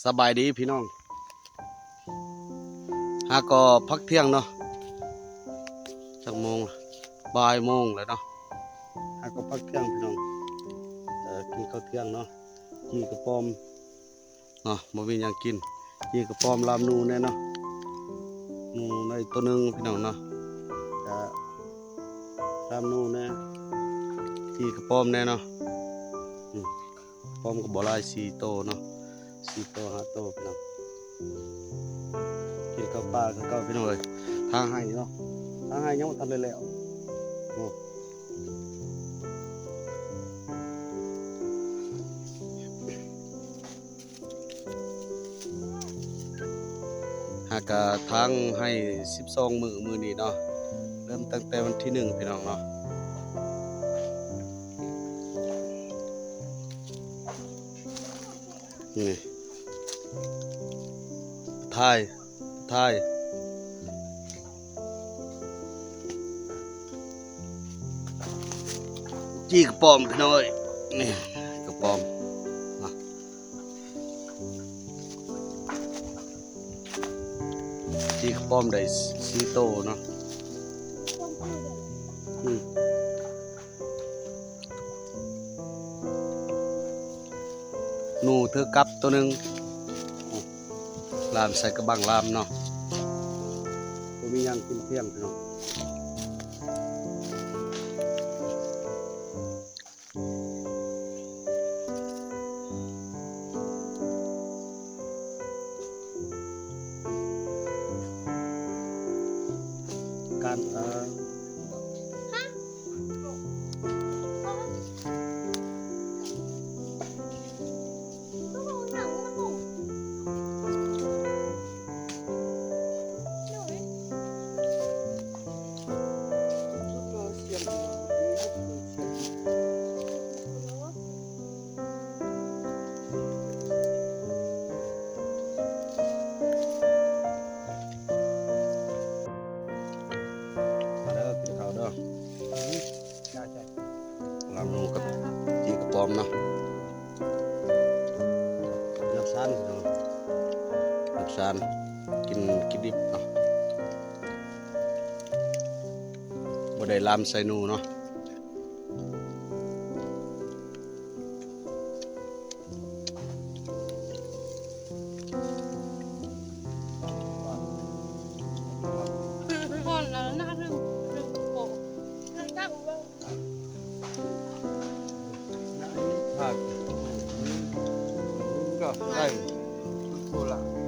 ສະບາຍດີພີ່ນ້ອງ ຫາກໍພັກທ່ຽງເນາະ ຈັກໂມງ ບ່າຍໂມງແລ້ວເນາະ ຫາກໍພັກທ່ຽງພີ່ນ້ອງ ເອີ ກິນເຂົ້າທ່ຽງເນາະ ຈີ່ກະປອມເນາະ ບໍ່ມີຫຍັງກິນ ຈີ່ກະປອມລາມໜູແດ່ເນາະ ໜູໃນໂຕໜຶ່ງພີ່ນ້ອງເນາະ ກະລາມໜູແດ່ ຈີ່ກະປອມແດ່ເນາະ ອືມ ປ້ອມກໍບໍ່ຫຼາຍ ສີ່ໂຕເນາະ ສີ່ໂຕ ຫ້າໂຕພີ່ນ້ອງ ກິນເຂົ້າປ່າຄືເກົ່າພີ່ນ້ອງເອີຍ ທາງໄຮ່ເນາະ ທາງໄຮ່ຍັງບໍ່ທັນໄດ້ແລ້ວ ໂອ້ ຫາກະທາງໄຮ່ສິບສອງມື້ ມື້ນີ້ເນາະ ເລີ່ມຕັ້ງແຕ່ວັນທີໜຶ່ງ ພີ່ນ້ອງເນາະ. ນີ້ ຖ່າຍ ຖ່າຍ ຈີ່ກະປອມພີ່ນ້ອງເອີຍ ນີ້ກະປອມ ຈີ່ກະປອມໄດ້ສີ່ໂຕເນາະ ອືມ ໜູຖືກັບໂຕໜຶ່ງ ລາມໃສ່ກະບັງລາມເນາະ ບໍ່ມີຫຍັງກິນທ່ຽງພີ່ນ້ອງ. ການ ເອີ ມາເດີ ກິນເຂົ້າເດີ ລາມໜູກັບຈີ່ກະປອມເນາະ ເລືອກຊານເນາະ ເລືອກຊານ ກິນ ກິນດິບເນາະ ບໍ່ໄດ້ລາມໃສ່ໜູເນາະ. ໄດ້ ໂຄລະ.